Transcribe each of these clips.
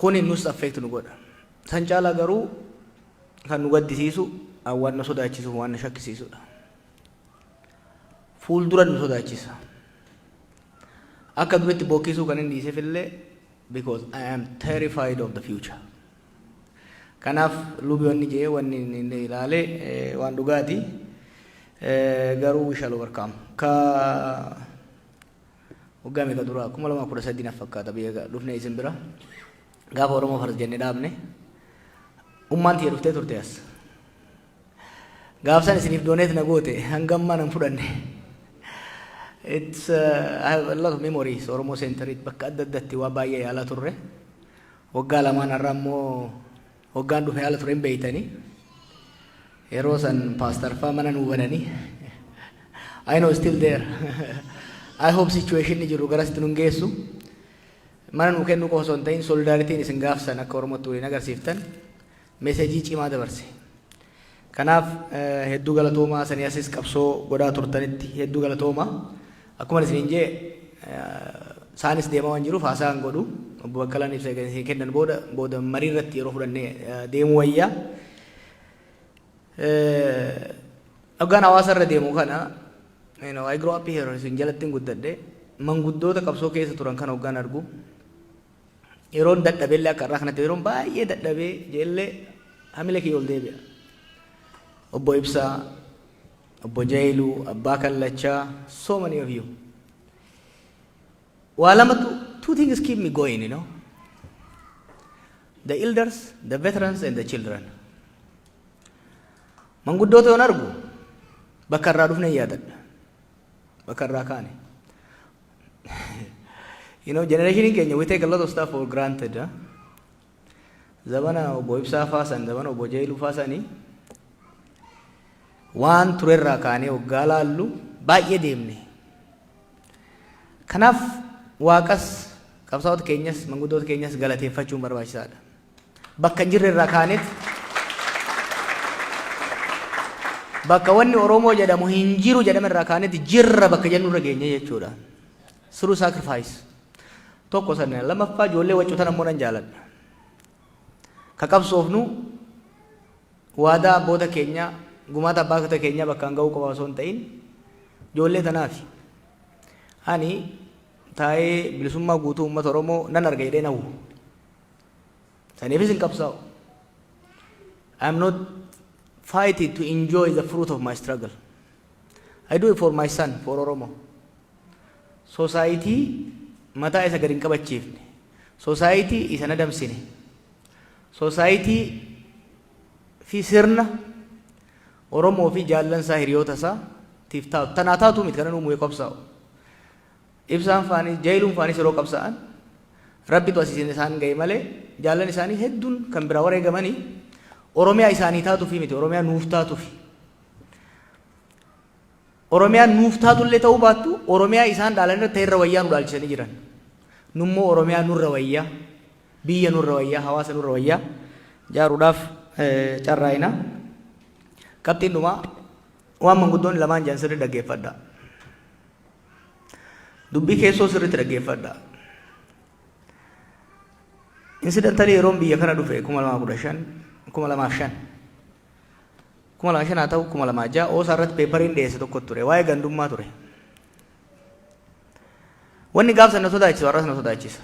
Kuni nus affect nu godha. San caalaa garuu kan nu gaddisiisu, waan nu sodaachisu, waan nu shakkisiisudha. Fuuldura nu sodaachisa. Akka duritti bokkisuu kan inni dhiiseef illee because I am terrified of the future. Kanaaf lubi wanni jee wanni inni ilaale waan dhugaati. Garuu we shall overcome. Ka waggaa meeqa duraa, 2013 na fakkaata, biyya dhufne isin bira. Gaafa Oromoo First jennee dhaabne. Ummaan tiyya dhuftee turte as. Gaafsan isiniif donate na goote hanga ammaa nan fudhanne. I have a lot of memories. Oromoo Centeritti bakka adda addaatti waa baay'ee yaalaa turre. Waggaa 2n har'a immoo waggaan dhufe haala ture hin beeytanii. Yeroo san pastor faa mana nuu bananii. I know still there. I hope situation ni jiru garasitti nun geessu. Mana nuu kennuu qofa osoo hin ta'in, solidarityn isin gaafsan akka Oromootti waliin agarsiiftan message cimaa dabarse. Kanaaf hedduu galatoomaa. Sanii asis qabsoo godhaa turtanitti hedduu galatoomaa. Akkuma isiniin jee, isaanis deemaa waan jiruuf haasaa hin godhu. Obbo Baqqalaan ibsa isin kennan booda booda marii irratti yeroo fudhannee deemuu wayyaa. Hoggaan hawaasa irra deemu kana, I grow up here, isin jalatti hin guddadhe, manguddoota qabsoo keessa turan kana hoggaan argu, yeroon dadhabeellee, akka irraa kanatti yeroon baay'ee dadhabee jeellee, hamile kiyya ol deebi'a. Obbo Ibsaa, Obbo Jailuu, Abbaa Kallachaa, so many of you. Waa lamatu, two things keep me going. The elders, the veterans and the children. Manguddoota yoon argu bakka irraa dhufne yaadadha. Bakka irraa kaane. Generation keenya, we take a lot of stuff for granted. Huh? Zamana Obbo Ibsaa faasan, zamana Obbo Jailuu faasanii waan turerraa kaanee waggaa laallu baay'ee deemne. Kanaaf waaqas, qabsaa'ota keenyas, manguddoota keenyas galateeffachuun barbaachisaadha. Bakka hin jirre irraa kaaneet bakka wanni Oromoo jedhamu hin jiru jedhame irraa kaaneet jirra bakka jennu irra geenye jechuudha. Through sacrifice. Tokko sana. Lammaffaa, ijoollee waccutan ammoo nan jaaladha. Ka qabsoofnu waadaa abboota keenyaa, gumaata abbaata keenyaa bakkaan ga'uu qofa osoo hin ta'in ijoollee tanaafi. Ani taa'ee bilisummaa guutuu uummata Oromoo nan arga jedhee nawwu. Saniifis hin qabsaa'u. I am not fighting to enjoy the fruit of my struggle. I do it for my son, for Oromo. Society mataa isa gadi hin qabachiifne. Society isa nadamsine. Society fi sirna Oromoo fi jaallansaa, hiriyoota isaa tiif taatu. Tanaa taatu miti kana uumuu qabsaa'u. Ibsaan faanis, Jaayiluun faanis yeroo qabsaa'an Rabbitu asiisin isaan ga'e malee jaallan isaanii hedduun kan biraa wareegamanii Oromiyaa isaanii taatuufi miti, Oromiyaa nuuf taatuufi. Oromiyaan nuuf taatullee ta'uu baattu, Oromiyaa isaan dhaalan irra ta'e irra wayyaa nu dhaalchisanii jiran. Nummoo Oromiyaa nurra wayyaa, biyya nurra wayyaa, hawaasa nurra wayyaa jaaruudhaaf carraa'ina. Qabxiin dhumaa, waan manguddoonni lamaan jedhan sirrii dhaggeeffadha. Dubbii keessoo sirriitti dhaggeeffadha. Incidentally, yeroon biyya kana dhufe 2015, 2005, 2005 haa ta'u 2006, OSA irratti paperiin dhiyeesse tokko ture, waa'ee gandummaa ture. Wanni gaafsa na sodaachisu har'as na sodaachisa.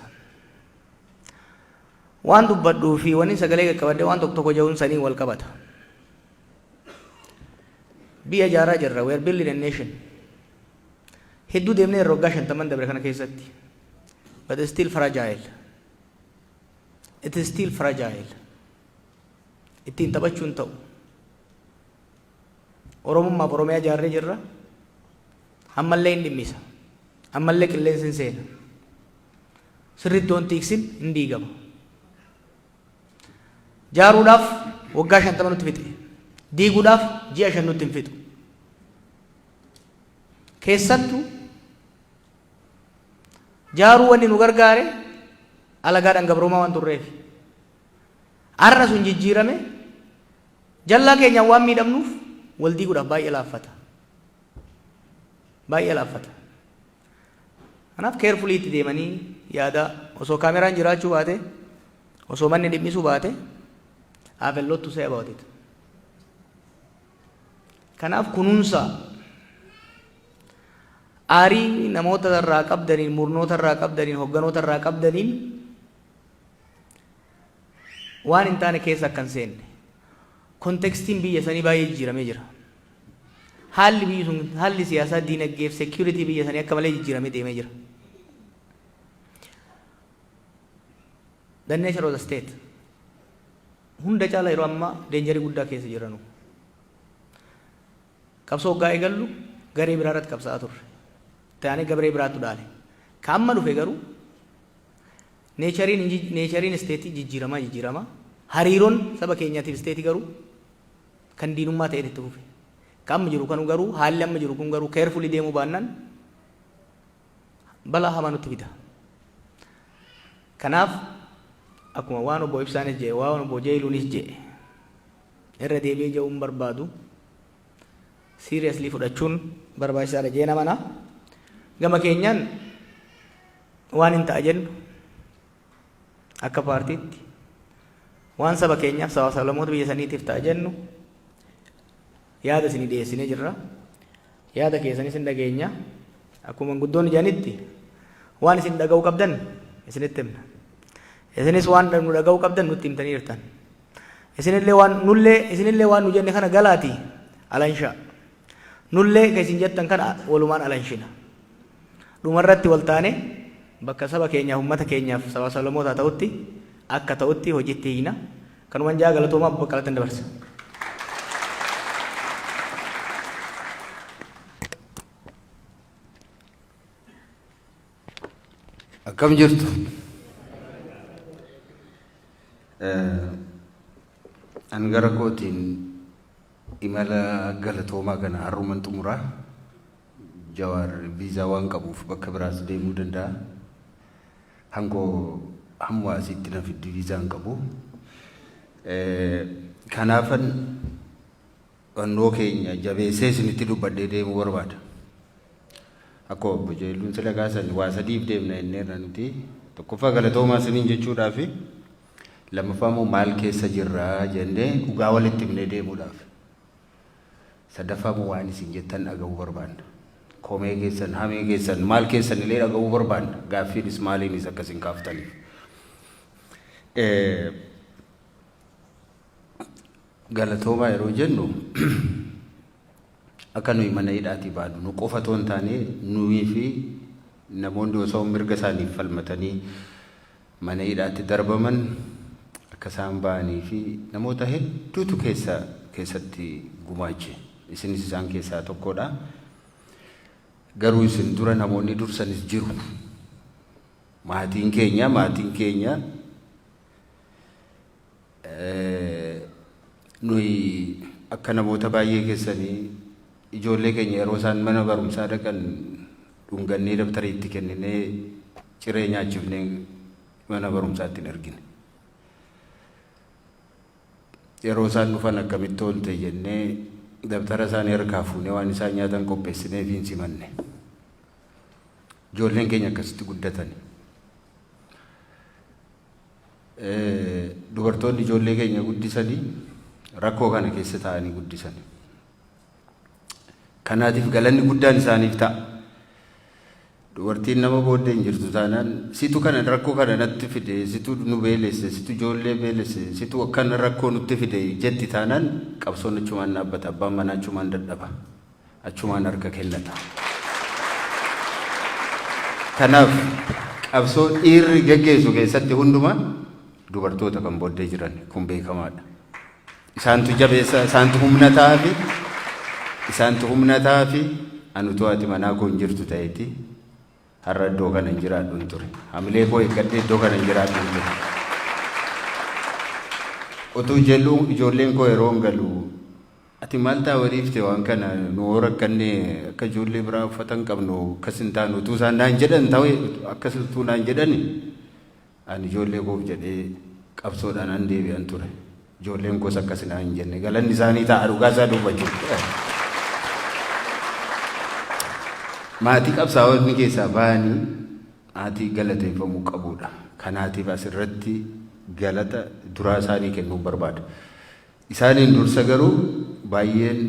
Waan dubbadhuu fi wanni sagalee qaqqabadhee waan tokko tokko jedhuun sanii wal qabata. Biyya ijaaraa jirra, we are building a nation. Hedduu deemnee yeroo waggaa 50n dabre kana keessatti. But it's still fragile. It is still fragile. Ittiin taphachuun ta'u. Oromummaaf Oromiyaa ijaarree jirra. Ammallee hin dhimmisa. Ammallee qilleensi hin seena. Sirriitti wanti tiksin hin diigama. Jaaruudhaaf waggaa 50 nutti fixe. Diiguudhaaf ji'a 5 nutti hin fixu. Keessattuu jaaruu wanni nu gargaare alagaadhaan gabroomaa waan turreef. Har'a sun jijjiirame, jallaa keenyaan waan miidhamnuuf wal diiguudhaaf baay'ee laaffata. Baay'ee laaffata. Kanaaf carefully itti deemanii yaada osoo kaameraan jiraachuu baate Osoo manni dhimmisuu baate, I have a lot to say about it. Kanaaf kunuunsa aarii namoota irraa qabdaniin, murnoota irraa qabdaniin, hogganoota irraa qabdaniin waan hin taane keessa akka hin seenne. Contextiin biyya sanii baay'ee jijjiiramee jira. Haalli biyyi sun, haalli siyaasaa, diinagdee fi security biyya sanii akka malee jijjiiramee deemee jira. The nature of the state. Hunda caala yeroo ammaa dangerii guddaa keessa jiranu. Qabsoo hoggaa eegallu garee biraa irratti qabsaa'aa turre. Taanee garee biraattu dhaale. Ka amma dhufe garuu natureiin stateii jijjiiramaa jijjiiramaa, hariiroon saba keenyaatiif stateii garuu kan diinummaa ta'e itti fufe. Ka amma jiru kan garuu, haalli amma jiru kun garuu carefully deemuu baannaan balaa hamaa nutti fida. Kanaaf akkuma waan obbo Ibsaanis jedhe, waan obbo Jeeluunis jedhe irra deebi'ee jedhuun barbaadu, seriously fudhachuun barbaachisaadha jee namana. Gama keenyaan waan hin ta'a jennu, akka paartiitti waan saba keenyaaf, saba sablammoota biyya saniitiif ta'a jennu yaada isinii dhiyeessinee jirra. Yaada keessanis hin dhageenya. Akkuma guddoonni jedhanitti, waan isin dhaga'uu qabdan isinitti himna. Isinis waan nu dhaga'uu qabdan nutti himtanii jirtan. Isinillee waan nullee, isinillee waan nu jenne kana galaati alanshaa. Nullee ka isin jettan kana walumaan alanshina. Dhumarratti wal taane bakka saba keenyaaf, uummata keenyaaf, saba sablammootaa ta'utti akka ta'utti hojiitti hiina. Kanumaan jaa, galatoomaa, bakka alatti dabarsa. Akkam jirtu? An gara kootiin imala galatoomaa kana har'uman xumuraa. Jawaar viizaa waan qabuuf bakka biraas deemuu danda'a. Hangoo hamma asitti na fiddi viizaa hin qabu. Kanaafan fannoo keenya jabeessee isinitti dubbadhee deemuu barbaada. Akka obbo Jeelluun sila kaasan, waa sadiif deemna jenneerra nuti. Tokkoffaa galatoomaa isiniin jechuudhaafi, lammaffaa immoo maal keessa jirra jennee dhugaa walitti himnee deemuudhaaf. Sadaffaa immoo waan isin jettan dhaga'uu barbaanna. Komee keessan, hamee keessan, maal keessan illee dhaga'uu barbaanna. Gaaffiinis maaliinis akka isin kaaftaniif. Galatoomaa yeroo jennu, akka nuyi mana hidhaatii baanu nu qofa otoo hin taane, nuyi fi namoonni osoo mirga isaaniif falmatanii mana hidhaatti darbaman akka isaan ba'anii fi namoota hedduutu keessa keessatti gumaache. Isinis isaan keessaa tokkodha. Garuu isin dura namoonni dursanis jiru. Maatiin keenya nuyi akka namoota baay'ee keessanii ijoollee keenya yeroo isaan mana barumsaa dhaqan dhungannee, dabtarii itti kenninee, ciree nyaachifnee mana barumsaatti hin ergine. Yeroo isaan dhufan akkamitti oolte jennee dabtara isaanii harkaa fuunee waan isaan nyaatan qopheessinee fi hin simanne. Ijoolleen keenya akkasitti guddatani. Dubartoonni ijoollee keenya guddisanii rakkoo kana keessa taa'anii guddisan. Kanaatiif galanni guddaan isaaniif ta'a. Dubartiin nama booddee hin jirtu taanaan, situ kana rakkoo kana natti fide, situ nu beelesse, situ ijoollee beelesse, situ akkana rakkoo nutti fide jetti taanaan, qabsoon achumaan dhaabbata, abbaan manaa achumaan dadhaba, achumaan harka kennata. Kanaaf qabsoo dhiirri geggeessu keessatti hundumaa dubartoota kan booddee jiran kun beekamaadha. Isaantu jabeessa, isaantu humna ta'aafi, isaantu humna ta'aafi. Ani utuu haati manaa koo hin jirtu ta'eeti har'a iddoo kana hin jiraadhu hin ture. Hamilee koo eeggadhee iddoo kana hin jiraadhu hin ture. Utuu jedhu ijoolleen koo yeroo hin galu, ati maal ta'a waliifte waan kana, nu hoo rakkanne, akka ijoollee biraa uffata hin qabnu, akkas hin taanu utuu isaan naan jedhan ta'e, akkas utuu naan jedhani, ani ijoollee koof jedhee qabsoodhaan an deebi'an ture. Ijoolleen koos akkas naan hin jenne, galanni isaanii ta'a dhugaa isaa dubbachuuf. Maatii qabsaa'onni keessaa ba'anii maatii galateeffamuu qabudha. Kanaatiif asirratti Galata duraa isaanii kennuun barbaada. Isaaniin dursa garuu baay'een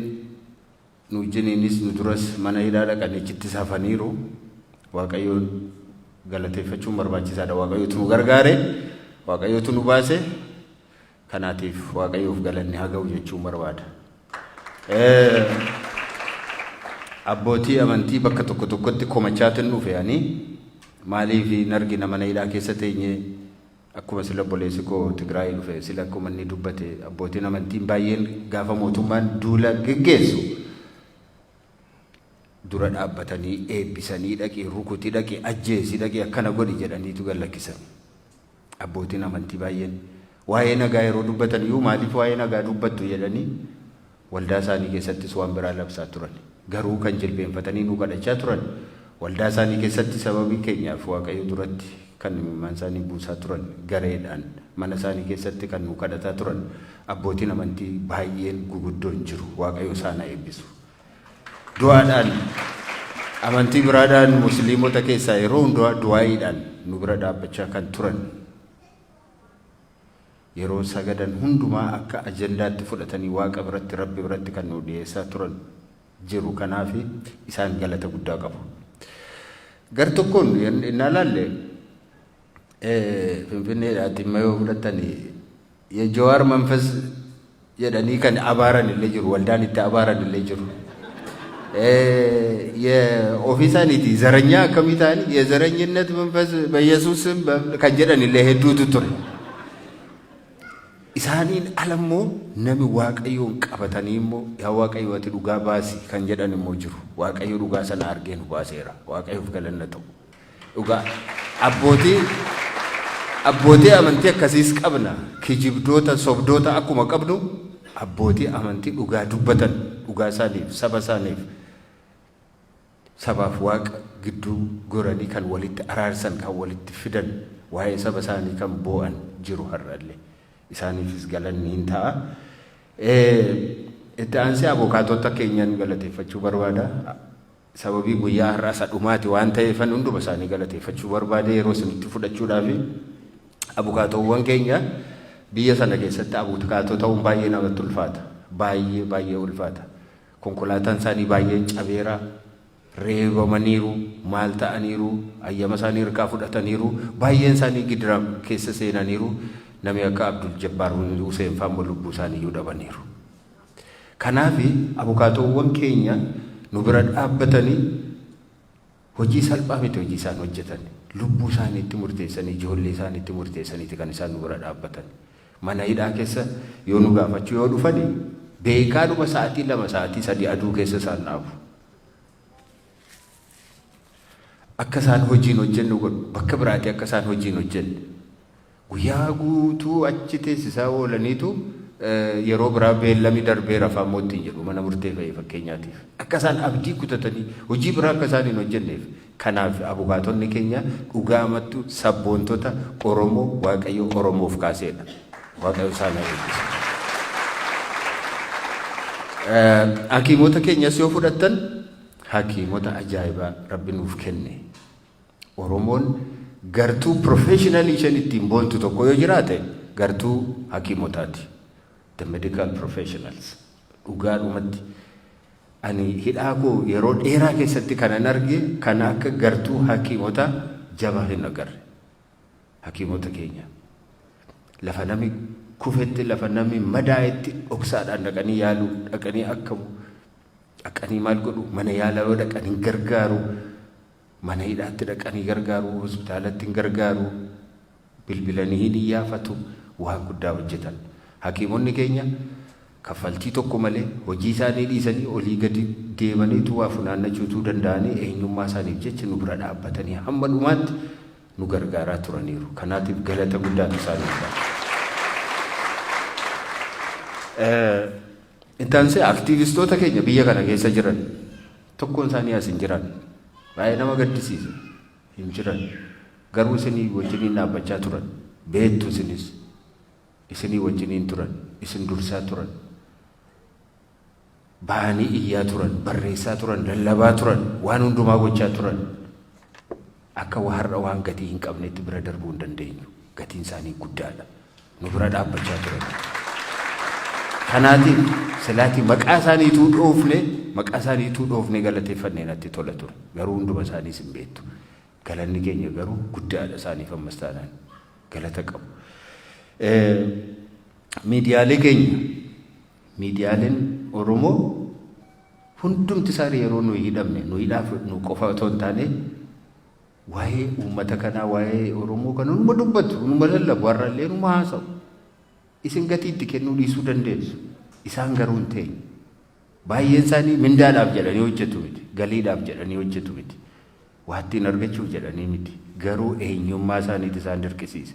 nu wajjiniinis nu duras mana hidhaa dhaqanii achittis hafaniiru. Waaqayyoon galateeffachuun barbaachisaadha. Waaqayyotu nu gargaare, Waaqayyotu nu baase. Kanaatiif Waaqayyoof galanni haa ga'u jechuun barbaada. Abbootii amantii bakka tokko tokkotti komachaatin dhufe ani maaliif hin argina mana hidhaa keessa teenyee akkuma sila obboleessi koo Tigraay dhufe sila akkuma inni dubbate abbootiin amantiin baay'een gaafa mootummaan duula geggeessu dura dhaabbatanii eebbisanii dhaqi rukuti dhaqi ajjeesi dhaqi akkana godhi jedhaniitu gad lakkisan. Abbootiin amantii baay'een waa'ee nagaa yeroo dubbatan iyyuu maaliif waa'ee nagaa dubbattu jedhanii waldaa isaanii keessattis waan biraa labsaa turan. Garuu kan jilbeenfatanii nu kadhachaa turan waldaa isaanii keessatti sababii keenyaaf Waaqayyo duratti kan imimmaan isaanii buusaa turan gareedhaan mana isaanii keessatti kan nu kadhataa turan abbootiin amantii baay'een guguddoon jiru. Waaqayyo isaan haa eebbisu. Du'aadhaan amantii biraadhaan musliimota keessaa yeroo hundumaa du'aa'iidhaan nu bira dhaabbachaa kan turan yeroo sagadan hundumaa akka ajandaatti fudhatanii Waaqa biratti Rabbi biratti kan nu dhiyeessaa turan jiru. Kanaaf isaan galata guddaa qabu. Gar tokkoon innaa laalle Finfinneedhaatti immoo yoo fudhattani የጀዋር መንፈስ jedhanii kan abaaran illee jiru, waldaan itti abaaran illee jiru. Ofii isaaniiti ዘረኛ akkamii ta'anii የዘረኝነት መንፈስ በኢየሱስ ስም kan jedhan illee hedduutu ture. Isaaniin ala immoo nami Waaqayyoon qabatanii immoo yaa Waaqayyo ati dhugaa baasi kan jedhan immoo jiru. Waaqayyo dhugaa sana argee nu baaseera. Waaqayyoof galanna ta'u. Dhugaa abbootii amantii akkasiis qabna. Kijibdoota sobdoota akkuma qabnu abbootii amantii dhugaa dubbatan dhugaa isaaniif saba isaaniif sabaaf Waaqa gidduu goranii kan walitti araarsan kan walitti fidan waa'ee saba isaanii kan boo'an jiru har'allee. Isaaniifis galanni hin ta'a. Itti aansee abukaatota keenyan galateeffachuu barbaada. Sababii guyyaa har'aa isa dhumaati waan ta'eefan hunduma isaanii galateeffachuu barbaade yeroo isinitti fudhachuudhaafi abukaatowwan keenya biyya sana keessatti abukaatoo ta'uun baay'ee namatti ulfaata. Baay'ee baay'ee ulfaata. Konkolaataan isaanii baay'een cabeera. Reebamaniiru, maal ta'aniiru, ayyama isaanii hirkaa fudhataniiru, baay'een isaanii gidira keessa seenaniiru. Namni akka Abdul Jabbaar Hussein fa'aa immoo lubbuu isaanii iyyuu dhabaniiru. Kanaaf abukaatoowwan keenya nu bira dhaabbatanii hojii salphaa miti hojii isaan hojjetan. Lubbuu isaaniitti murteessanii ijoollee isaaniitti murteessaniiti kan isaan nu bira dhaabbatan. Mana hidhaa keessa yoo nu gaafachuu yoo dhufani beekaadhuma sa'aatii 2 sa'aatii 3 aduu keessa isaan dhaabu. Akka isaan hojiin hojjennu godhu bakka biraatii akka isaan hojiin hojjenne. Guyyaa guutuu achi teessisaa oolaniitu yeroo biraa beellami darbeera afaan moottiin jedhu mana murtee fa'i fakkeenyaatiif. Akka isaan abdii kutatanii hojii biraa akka isaan hin hojjenneef. Kanaaf abukaatonni keenya dhugaamattu sabboontota Oromoo Waaqayyo Oromoof kaaseedha. Waaqayyo isaan haa eebbisu. Hakiimota keenyas yoo fudhattan hakiimota ajaa'ibaa Rabbi nuuf kenne. Oromoon gartuu professionalii isheen ittiin boontu tokko yoo jiraate gartuu hakiimotaati. The medical professionals. Dhugaadhumatti ani hidhaa koo yeroo dheeraa keessatti kanan arge kan akka gartuu hakiimota jabaa hin agarre. Hakiimota keenya. Lafa nami kufetti lafa nami madaa'etti dhoksaadhaan dhaqanii yaaluu dhaqanii akkamu dhaqanii maal godhu mana yaalaa yoo dhaqanii gargaaru mana hidhaatti dhaqanii gargaaru hospitaalatti hin gargaaru bilbilanii hin iyyaafatu waan guddaa hojjetan. Hakiimonni keenya kaffaltii tokko malee hojii isaanii dhiisanii olii gadi deemaniitu waa funaannachuutuu danda'anii eenyummaa isaaniif jecha nu bira dhaabbatanii hamma dhumaatti nu gargaaraa turaniiru. Kanaatiif galata guddaatu isaaniif ta'a. Itti aansee aktiivistoota keenya biyya kana keessa jiran tokkoon isaanii as hin jiran. Baay'ee nama gaddisiisa. Hin jiran. Garuu isinii wajjiniin dhaabbachaa turan. Beektu isinis. Isinii wajjiniin turan. Isin dursaa turan. Bahanii iyyaa turan, barreessaa turan, lallabaa turan, waan hundumaa gochaa turan. Akka har'a waan gatii hin qabnetti bira darbuu hin dandeenyu. Gatiin isaanii guddaadha. Nu bira dhaabbachaa turan. Kanaatiif silaatii maqaa isaaniituu dhoofne, maqaa isaaniituu dhoofne galateeffannee natti tola ture. Garuu hunduma isaaniis hin beektu. Galanni keenya garuu guddaadha isaaniif, ammas taanaan galata qabu. Miidiyaalee keenya, miidiyaaleen Oromoo hundumti isaanii yeroo nuyi hidhamne, nu hidhaaf nu qofa otoo hin taane, waa'ee uummata kanaa, waa'ee Oromoo kana numa dubbatu, numa lallabu, har'allee numa haasa'u. Isin gatii itti kennuu dhiisuu dandeessu. Isaan garuu hin teenye. Baay'een isaanii mindaadhaaf jedhanii hojjetu miti. Galiidhaaf jedhanii hojjetu miti. Waa ittiin argachuuf jedhanii miti. Garuu eenyummaa isaaniitu isaan dirqisiise.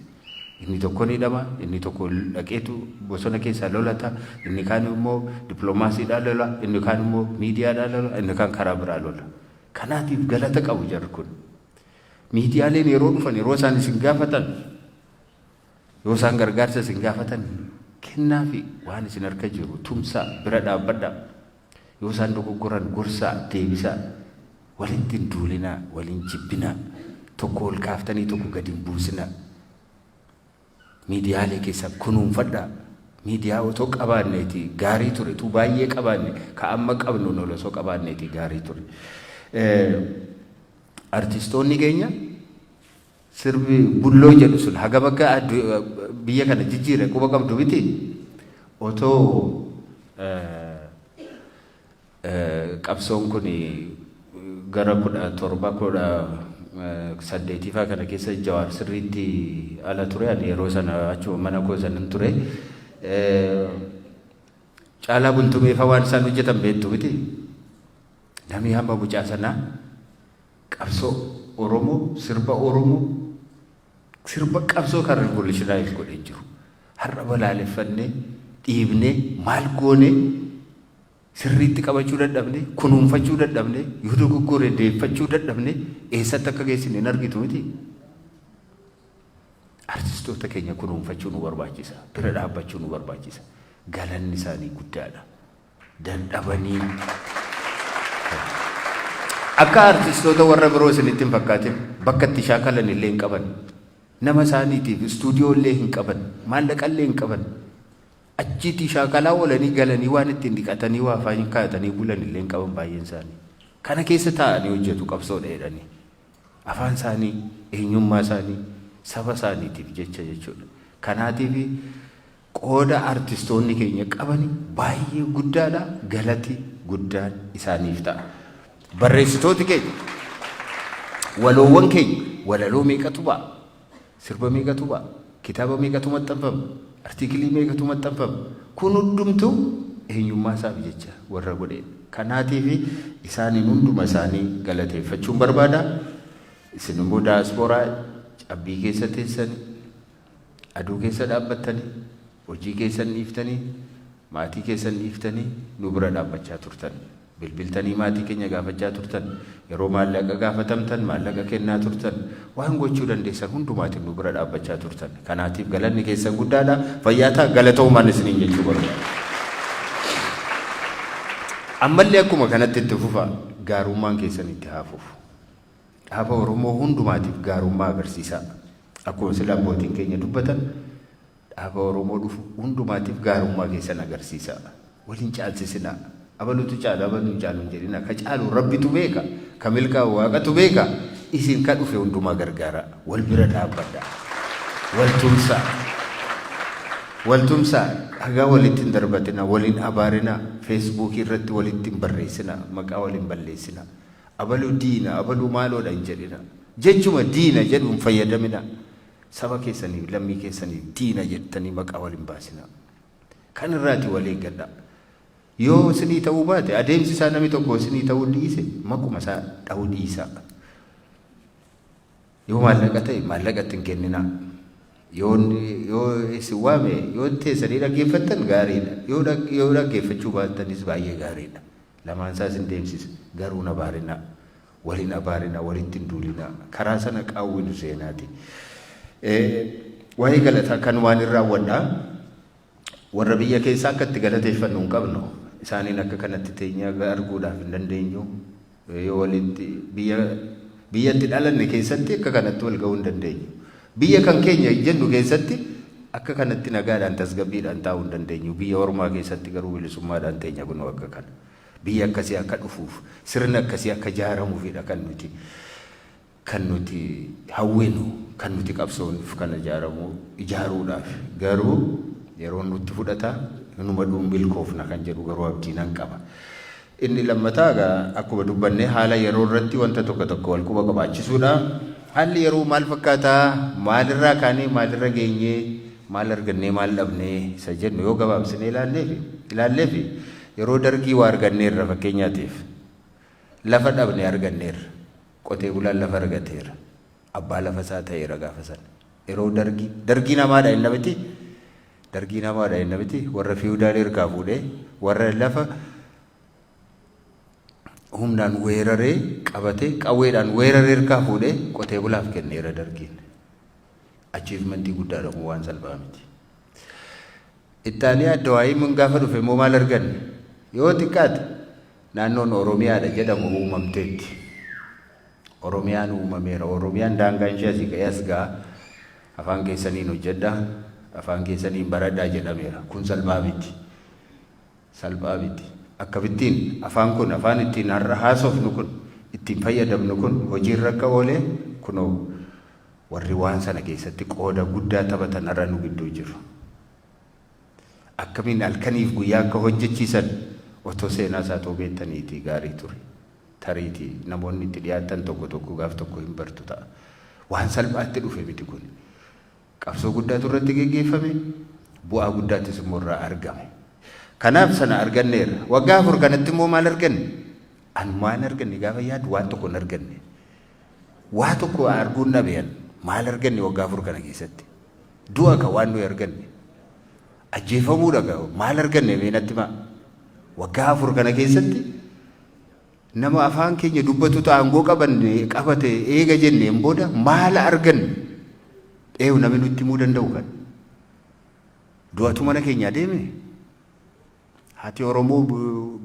Inni tokko ni hidhama, inni tokko dhaqeetu bosona keessaa lolata, inni kaan immoo dippiloomaasiidhaan lola, inni kaan immoo miidiyaadhaan lola, inni kaan karaa biraa lola. Kanaatiif galata qabu jarri kun. Miidiyaaleen yeroo dhufan, yeroo isaan isin gaafatan, yoo isaan gargaarsa isin gaafatan, kennaafi waan isin harka jiru tumsaa, bira dhaabbadhaa. Yoo isaan dogoggoran gorsaa, deebisaa. Walitti hin duulinaa, waliin jibbinaa. Tokko ol kaaftanii tokko gadi hin buusinaa. Miidiyaalee keessan kunuunfadhaa. Miidiyaa otoo qabaanneeti gaarii ture. Tu baay'ee qabaanne, ka amma qabnu ol osoo qabaanneeti gaarii ture. Artistoonni keenya, sirbi Bulloo jedhu sun haga bakka biyya kana jijjiire quba qabdu miti. Otoo qabsoon kun gara 17, 18faa kana keessa Jawaar sirriitti ala ture, ani yeroo sana achuma mana koo sanan ture. Caalaa Bultumeefa waan isaan hojjetan beektu miti. Namni hamma mucaa sanaa qabsoo Oromoo, sirba Oromoo, sirba qabsoo kan revolutionize godhee jiru. Har'a balaaleffannee, dhiibnee, maal goonee, sirriitti qabachuu dadhabne, kunuunfachuu dadhabne, yoo dogoggore deeffachuu dadhabne, eessatti akka geessine hin argitu miti. Artistoota keenya kunuunfachuu nu barbaachisa. Bira dhaabbachuu nu barbaachisa. Galanni isaanii guddaadha. Dadhabanii. Akka artistoota warra biroo isinitti hin fakkaatin, bakka itti shaakalan illee hin qaban. Nama isaaniitiif istuudiyoo illee hin qaban. Maallaqa illee hin qaban. Achiitii shaakalaa oolanii galanii waan ittiin dhiqatanii, waa afaan kaa'atanii bulan illee hin qaban baay'een isaanii. Kana keessa taa'anii hojjetu qabsoodha jedhanii. Afaan isaanii, eenyummaa isaanii, saba isaaniitiif jecha jechuudha. Kanaatiif qooda artistoonni keenya qabani baay'ee guddaadha. Galati guddaan isaaniif ta'a. Barreessitooti keenya, waloowwan keenya, walaloo meeqatu ba'a? Sirba meeqatu ba'a? Kitaaba meeqatu maxxanfama? Artiikilii meeqatu maxxanfama? Kun hundumtuu eenyummaa isaaf jecha warra godheedha. Kanaatiif isaaniin hunduma isaanii galateeffachuun barbaada. Isin immoo daaspooraa cabbii keessa teessanii, aduu keessa dhaabbattanii, hojii keessan dhiiftanii, maatii keessan dhiiftanii nu bira dhaabbachaa turtan. Bilbiltanii maatii keenya gaafachaa turtan. Yeroo maallaqa gaafatamtan maallaqa kennaa turtan. Waan gochuu dandeessan hundumaatiin nu bira dhaabbachaa turtan. Kanaatiif galanni keessan guddaadha. Fayyaa ta'a, galatoomaan isiniin jechuu barbaada. Ammallee akkuma kanatti itti fufa, gaarummaan keessan itti haa fufu. Dhaaba Oromoo hundumaatiif gaarummaa agarsiisaa. Akkuma sila abbootiin keenya dubbatan, dhaaba Oromoo dhufu hundumaatiif gaarummaa keessan agarsiisaa. Waliin caalsisinaa. Abalutu caala, abaluu hin caalu hin jedhina. Ka caalu Rabbitu beeka. Ka milkaa'u Waaqatu beeka. Isin ka dhufe hundumaa gargaaraa. Wal bira dhaabbadhaa. Wal tumsaa. Wal tumsaa. Dhagaa walitti hin darbatinaa. Waliin abaarinaa. Feesbuukii irratti walitti hin barreessinaa. Maqaa waliin balleessinaa. Abaluu diina, abaluu maaloodha hin jedhina. Jechuma diina jedhu hin fayyadaminaa. Saba keessaniif, lammii keessaniif diina jettanii maqaa wal hin baasinaa. Kan irraati wal eeggadhaa. Yoo isinii ta'uu baate, adeemsi isaa namni tokko isinii ta'uu dhiise, maquma isaa dha'uu dhiisaa. Yoo maallaqa ta'e maallaqa itti hin kenninaa. Yoo isin waame, yoo teessanii dhaggeeffattan gaariidha. Yoo dhaggeeffachuu baattanis baay'ee gaariidha. Lamaan isaa isin deemsisa. Garuu hin abaarinaa. Wal hin abaarinaa, walitti hin duulinaa. Karaa sana qaawwi nu seenaati. Waa'ee galataa kanumaan hin raawwadhaa. Warra biyya keessaa akka itti galateeffannu hin qabnu. Isaaniin akka kanatti teenyee arguudhaaf hin dandeenyu. Yoo walitti biyyatti dhalanne keessatti akka kanatti wal ga'uu hin dandeenyu. Biyya kan keenya jennu keessatti Akka kanatti nagaadhaan tasgabbiidhaan taa'uu hin dandeenyu. Biyya ormaa keessatti garuu bilisummaadhaan teenya kunoo akka kana. Biyya akkasii akka dhufuuf, sirna akkasii akka ijaaramuufidha kan nuti hawwinu, kan nuti qabsoonuuf kana ijaaramuu ijaaruudhaaf. Garuu yeroo nutti fudhata, numa dhuun milkoofna kan jedhu garuu abdii nan qaba. Inni lammataa egaa akkuma dubbanne haala yeroo irratti wanta tokko tokko wal quba qabaachisuudha. Haalli yeroo maal fakkaataa? Maalirraa kaanee maalirra geenyee, maal argannee, maal dhabnee isa jennu yoo gabaabsinee ilaalleefi, yeroo Dargii waa arganneerra. Fakkeenyaatiif, lafa dhabne arganneerra. Qotee bulaan lafa argateera. Abbaa lafa isaa ta'eera gaafa sana. Yeroo Dargii, Dargii namaadha inni miti. Dargii namaadha inni miti. Warra fiwudaalii harkaa fuudhee, warra lafa humnaan weeraree qabatee, qawweedhaan weeraree harkaa fuudhee qotee bulaaf kenneera Dargiin. Achievementii guddaadha kun, waan salphaa miti. Ittaanii Addawaayii gaafa dhufe immoo maal arganne? Yoo xiqqaate naannoon Oromiyaadha jedhamu uumamteetti. Oromiyaan uumameera. Oromiyaan daangaan ishee asii ka'ee as ga'a. Afaan keessaniin hojjedhaa, afaan keessaniin baradhaa jedhameera. Kun salphaa miti. Salphaa miti. Akkamittiin afaan kun, afaan ittiin har'a haasofnu kun, ittiin fayyadamnu kun hojiirra akka oolee kunoo warri waan sana keessatti qooda guddaa taphatan har'a nu gidduu jiru. Akkamiin halkaniif guyyaa akka hojjechiisan otoo seenaa isaa too beektaniitii gaarii ture. Tariitii namoonni itti dhiyaatan tokko tokko gaaf tokko hin bartu ta'a. Waan salphaatti dhufe miti kun. Qabsoo guddaatu irratti geggeeffame, bu'aa guddaattis immoo irraa argame. Kanaaf sana arganneerra. Waggaa 4 kanatti immoo maal arganne? An waan arganne gaafa yaadu waan tokko hin arganne. Waa tokko arguun dhabe an. Maal arganne waggaa 4 kana keessatti? Du'a ka waan nuyi arganne. Ajjeefamuudha ka. Maal arganne mee natti himaa? Waggaa 4 kana keessatti nama afaan keenya dubbatutu aangoo qabanne qabate eega jenneen booda maal arganne? Eeyu namni nutti himuu danda'u kan? Du'atu mana keenya deeme? Haati Oromoo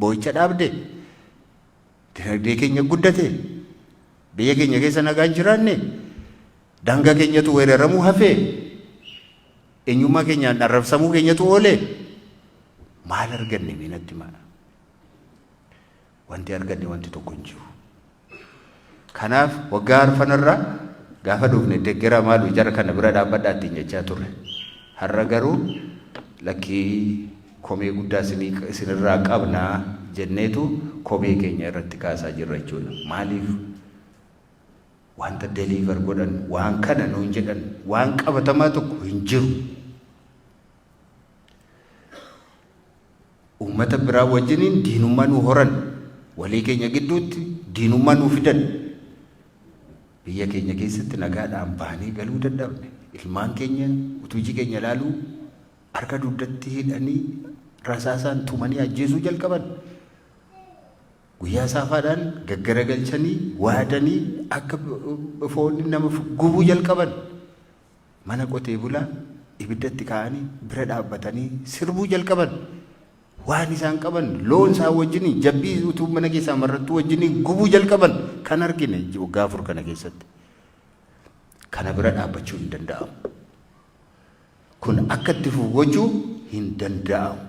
boo'icha dhaabde? Dinagdee keenya guddate? Biyya keenya keessa nagaan jiraanne? Daangaa keenyatu weeraramuu hafee? Eenyummaa keenyaan arrabsamuu keenyatu oolee? Maal arganne mee natti himaa? Wanti arganne wanti tokko hin jiru. Kanaaf waggaa arfanarraa gaafa dhufne deggera maalu jara kana bira dhaabbadhaa ittiin jechaa turre. Har'a garuu lakkii, komee guddaa isinirraa qabnaa jenneetu komee keenya irratti kaasaa jirra jechuudha. Maaliif? Wanta deliver godhan, waan kana nuun jedhan, waan qabatamaa tokko hin jiru. Uummata biraa wajjiniin diinummaa nu horan, walii keenya gidduutti diinummaa nu fidan. Biyya keenya keessatti nagaadhaan baanee galuu dadhabne. Ilmaan keenya utuu iji keenya ilaaluu harka dugdatti hidhanii rasaasaan tumanii ajjeesuu jalqaban. Guyyaa saafaadhaan gaggaragalchanii waadanii akka foon nama gubuu jalqaban. Mana qotee bulaa ibiddatti kaa'anii bira dhaabbatanii sirbuu jalqaban. Waan isaan qaban, loon isaan wajjin, jabbii utuu mana keessaa marrattuu wajjin gubuu jalqaban kan argine waggaa 4 kana keessatti. Kana bira dhaabbachuu hin danda'amu. Kun akka itti fufu gochuu hin danda'amu.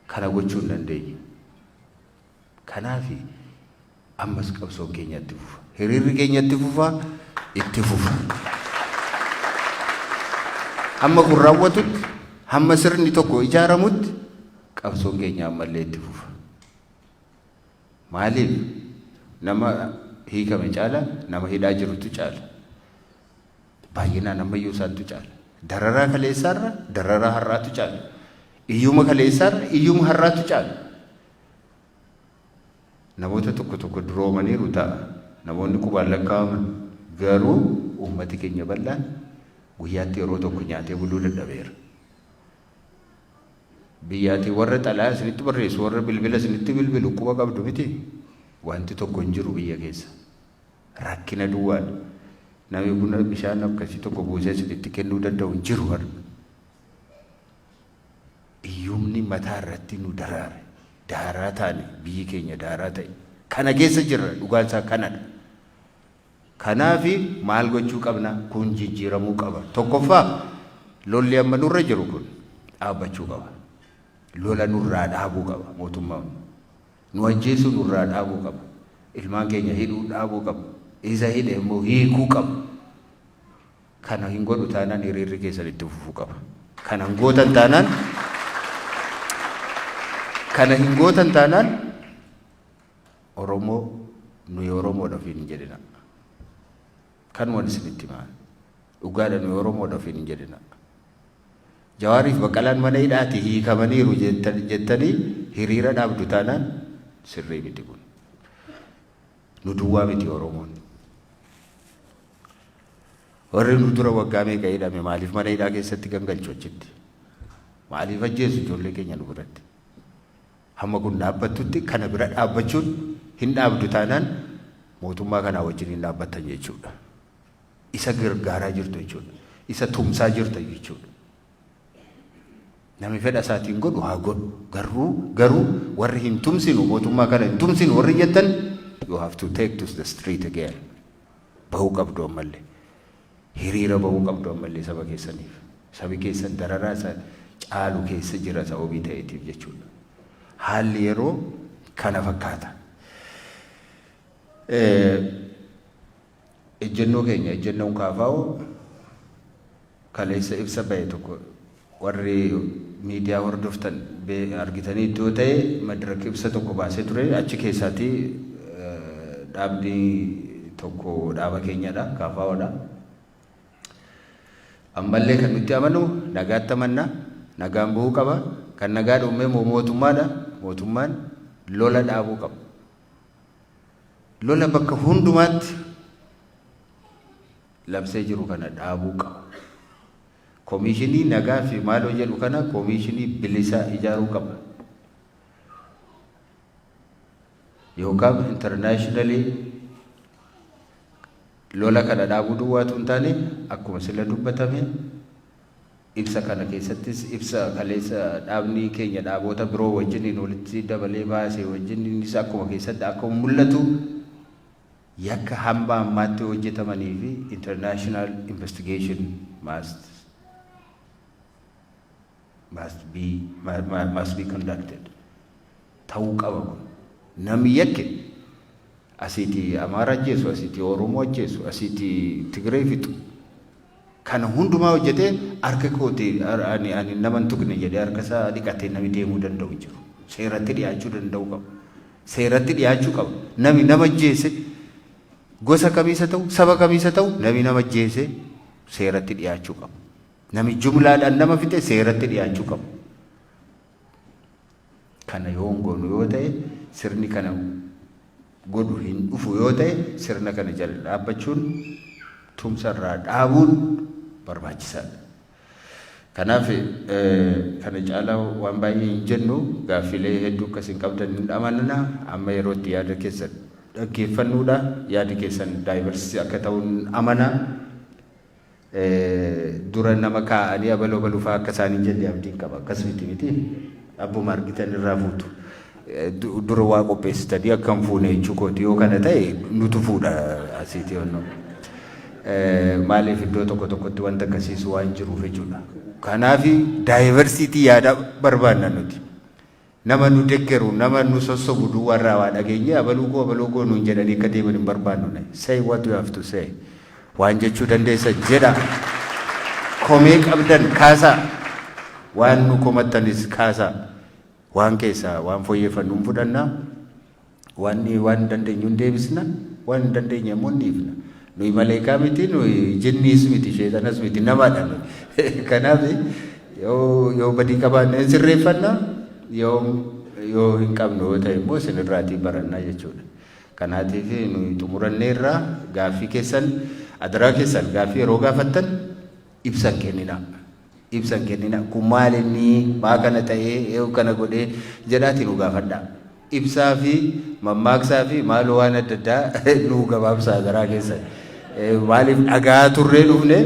Kana gochuu hin dandeenyu. Kanaaf ammas qabsoon keenya itti fufa. Hiriirri keenya itti fufa, itti fufa. Hamma kun raawwatutti, hamma sirni tokko ijaaramutti qabsoon keenya ammallee itti fufa. Maaliif? Nama hiikame caala nama hidhaa jirutu caala. Baay'inaan ammayyuu isaantu caala. Dararaa kaleessaarra dararaa har'aatu caala. Iyyuma kaleessaarra iyyuma har'aatu caala. Namoota tokko tokko duroomaniiru ta'a. Namoonni qubaan lakkaa'aman, garuu uummati keenya bal'aan guyyaatti yeroo tokko nyaatee buluu dadhabeera. Biyyaatii warra xalayaa isinitti barreessu, warra bilbila isinitti bilbilu quba qabdu miti. Wanti tokko hin jiru biyya keessa. Rakkina duwwaadha. Namni buna bishaan akkasii tokko buusee isinitti kennuu danda'u hin jiru har'a. Iyyumni mataa irratti nu daraare. Daaraa taane, biyyi keenya daaraa ta'e. Kana keessa jirra, dhugaan isaa kanadha. Kanaaf maal gochuu qabna? Kun jijjiiramuu qaba. Tokkoffaa, Lolli amma nurra jiru kun dhaabbachuu qaba. Lola nurraa dhaabuu qaba mootummaan. Nu ajjeesuu nurraa dhaabuu qaba. Ilmaan keenya hidhuu dhaabuu qaba. Isa hidhe immoo hiikuu qaba. Kana hin godhu taanaan hiriirri keessan itti fufuu qaba. Kana hin gootan taanaan, kana hin gootan taanaan, Oromoo nuyi Oromoodha ofiin hin jedhina. Kanumaan isinitti himaa. Dhugaadha, nuyi Oromoodha ofiin hin jedhina. Jawaariif Baqqalaan mana hidhaati hiikamaniiru jettanii hiriira dhaabdu taanaan sirrii miti kun. Nu duwwaa miti Oromoon. Warri nu dura waggaa meeqa hidhame maaliif mana hidhaa keessatti gangalchu achitti? Maaliif ajjeesu ijoollee keenya nu biratti? Hamma kun dhaabbattutti kana bira dhaabbachuun, hin dhaabdu taanaan mootummaa kanaa wajjin hin dhaabbattan jechuudha. Isa gargaaraa jirtu jechuudha. Isa tumsaa jirta jechuudha. Namni fedha isaatiin godhu haa godhu. Garuu warri hin tumsinu, mootummaa kana hin tumsinu warri jettan, you have to take to the street again. Bahuu qabdu ammallee. Hiriira bahuu qabdu ammallee saba keessaniif. Sabi keessan dararaa isa caalu keessa jira sababii ta'eetiif jechuudha. Haalli yeroo kana fakkaata. Ejjennoo keenya, ejjennoon KFO, kaleessa ibsa bahe tokko warri miidiyaa hordoftan argitanii iddoo ta'e, Madirak ibsa tokko baasee ture. Achi keessaati dhaabni tokko dhaaba keenyadha, KFOdha. Ammallee kan nutti amanu nagaatti amanna, nagaan bu'uu qaba. Kan nagaa dhume immoo mootummaadha. Mootummaan lola dhaabuu qaba. Lola bakka hundumaatti labsee jiru kana dhaabuu qaba. Koomishinii nagaa fi maaloo jedhu kana koomishinii bilisaa ijaaruu qaba. Yookaan internationally lola kana dhaabuu duwwaatu hin taane, akkuma sila dubbatame, ibsa kana keessattis, ibsa kaleessa dhaabni keenya dhaaboota biroo wajjiniin walitti dabalee baase wajjiniinis akkuma keessatti akkuma mul'atu, yakka hamba ammaatti hojjetamanii fi international investigation must be conducted ta'uu qaba. Kun namni yakke asiiti Amaara ajjeesu, asiiti Oromoo ajjeesu, asiiti Tigree fixu, kana hundumaa hojjetee harka kooti ani nama hin tuqne jedhee harka isaa dhiqatee namni deemuu danda'u hin jiru. Seeratti dhiyaachuu danda'u qaba. Seeratti dhiyaachuu qaba. Namni nama ajjeese, gosa kamiisa ta'u, saba kamiisa ta'u, namni nama ajjeese seeratti dhiyaachuu qaba. Namni jumlaadhaan nama fixe seeratti dhiyaachuu qaba. Kana yoo hin goonu yoo ta'e, sirni kana godhu hin dhufu yoo ta'e, sirna kana jala dhaabbachuun, tumsa irraa dhaabuun barbaachisaadha. Kanaaf kana caalaa waan baay'ee hin jennu. Gaaffilee hedduu akkas hin qabdan hin amanna. Amma yeroo itti yaada keessan dhaggeeffannuudha. Yaadi keessan diverse akka ta'uun amana. Dura nama kaa'anii abaloo balufaa akka isaan hin jenne abdiin qaba. Akkas miti miti. Abbuma argitan irraa fuutu. Dura waa qopheessitanii akka hin fuune jechuu kooti. Yoo kana ta'e nutu fuudha asiiti onnoo. Maaliif, iddoo tokko tokkotti wanta akkasiis waan jiruuf jechuudha. Kanaaf diversity yaada barbaanna nuti. Nama nu deggeru, nama nu sossobu duwwaarraa waa dhageenye abaluu koo, abaluu koo nuun jedhanii akka deeman hin barbaannu. Say what you have to say. Waan jechuu dandeessan jedha. Komee qabdan kaasaa. Waan nu komattanis kaasaa. Waan keessaa waan fooyyeffannu hin fudhannaa. Waan dandeenyu hin deebisna. Waan hin dandeenye immoo hin dhiifna. Nuyi maleekaa miti, nuyi jinniis miti, sheexanas miti, namadha nuyi. Kanaaf yoo badii qabaanne hin sirreeffanna, yoo hin qabnu yoo ta'e immoo isinirraatii barannaa jechuudha. Kanaatiif nuyi xumuranneerraa. Gaaffii keessan, adaraa keessan, gaaffii yeroo gaafattan ibsan kenninaa. Ibsan kenninaa. Kun maal, inni maa kana ta'ee, eewu kana godhee jedhaati nu gaafadhaa. Ibsaa fi mammaaksaa fi maaloo waan adda addaa nu gabaabsaa, adaraa keessan. Maaliif, dhagaa turree dhufne,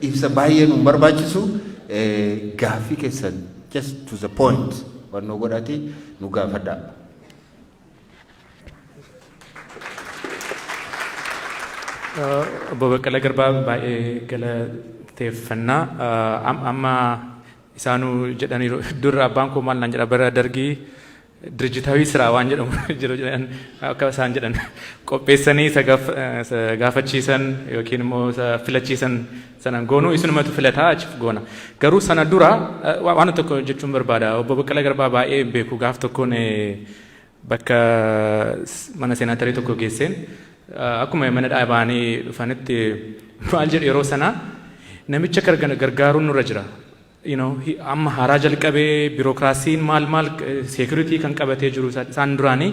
ibsa baay'ee nu barbaachisu. Gaaffii keessan just to the point wannoo godhati nu gaafadhaa. Obbo Baqqalaa Garbaa, baay'ee galatooma. Galateeffannaa amma isaanuu jedhaniiru. Durra abbaan koo maal naan jedha, bara Dargii ድርጅታዊ ስራ waan jedhamu jiru jedhan. Akka isaan jedhan qopheessanii isa gaafachiisan yookiin immoo isa filachiisan sana goonuu, isinumatu filataa achiif goona. Garuu sana dura waan tokko jechuun barbaada. Obbo Baqqalaa Garbaa baay'ee beeku. Gaaf tokkoon bakka mana seenaatarii tokko geesseen, akkuma mana dhaabaanii dhufanitti maal jedhu yeroo sana, namicha gargaaruun nurra jira. Amma haaraa jalqabee biirokiraasiin maal maal security kan qabatee jiru isaan duraanii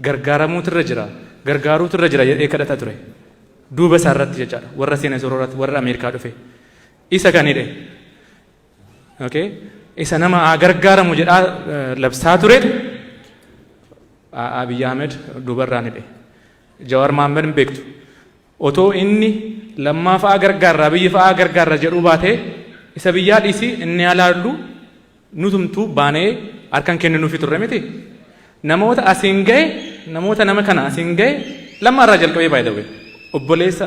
gargaaramuutu irra jira, gargaaruutu irra jira jedhee kadhata ture. Duuba isaa irratti jechaadha, warra seenaa irratti warra Ameerikaa dhufe. Isa kan hidhe. Okay? Isa nama haa gargaaramu jedhaa labsaa ture. Abiyyi Ahmed duubarraan hidhe. Jawaar Mohaammed hin beektu. Otoo inni Lammaa fa'aa gargaarra, Abiyyi fa'aa gargaarra jedhuu baatee, isa biyyaa dhiisii inni alaallu nutumtuu baanee harkan kenninuufi turre miti. Namoota asiin ga'e, namoota nama kana asiin ga'e, Lammaa irraa jalqabee, by the way, obboleessa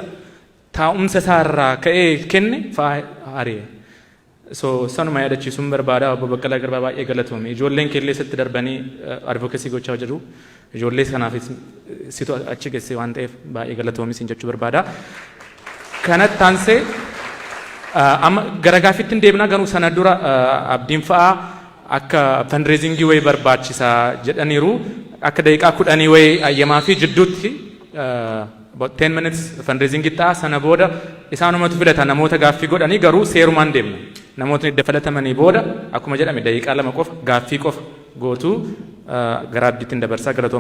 taa'umsa isaarraa ka'ee kenne fa'aa ari'e. So sanuma yaadachiisuun barbaada. Obbo Baqqalaa Garbaa, baay'ee galatoome. Ijoolleen keellee sitti darbanii advocacy gochaa jiru. Ijoollee kanaafis situ achi geesse waan ta'eef baay'ee galatoomi siin jechuu barbaada. Kanatti aansee amma gara gaaffiitti hin deemnaa, garuu sana dura Abdiin fa'aa akka fundraisingii wayii barbaachisaa jedhaniiru. Akka daqiiqaa 10 wayii ayyamaa fi jidduutti about 10 minutes fundraisingii ta'a. Sana booda isaanumatu filata namoota gaaffii godhanii, garuu seerumaan deemna. Namootni edda filatamanii booda, akkuma jedhame, daqiiqaa 2 qofa gaaffii qofa gootuu gara Abdiitti dabarsaa. Galatooma.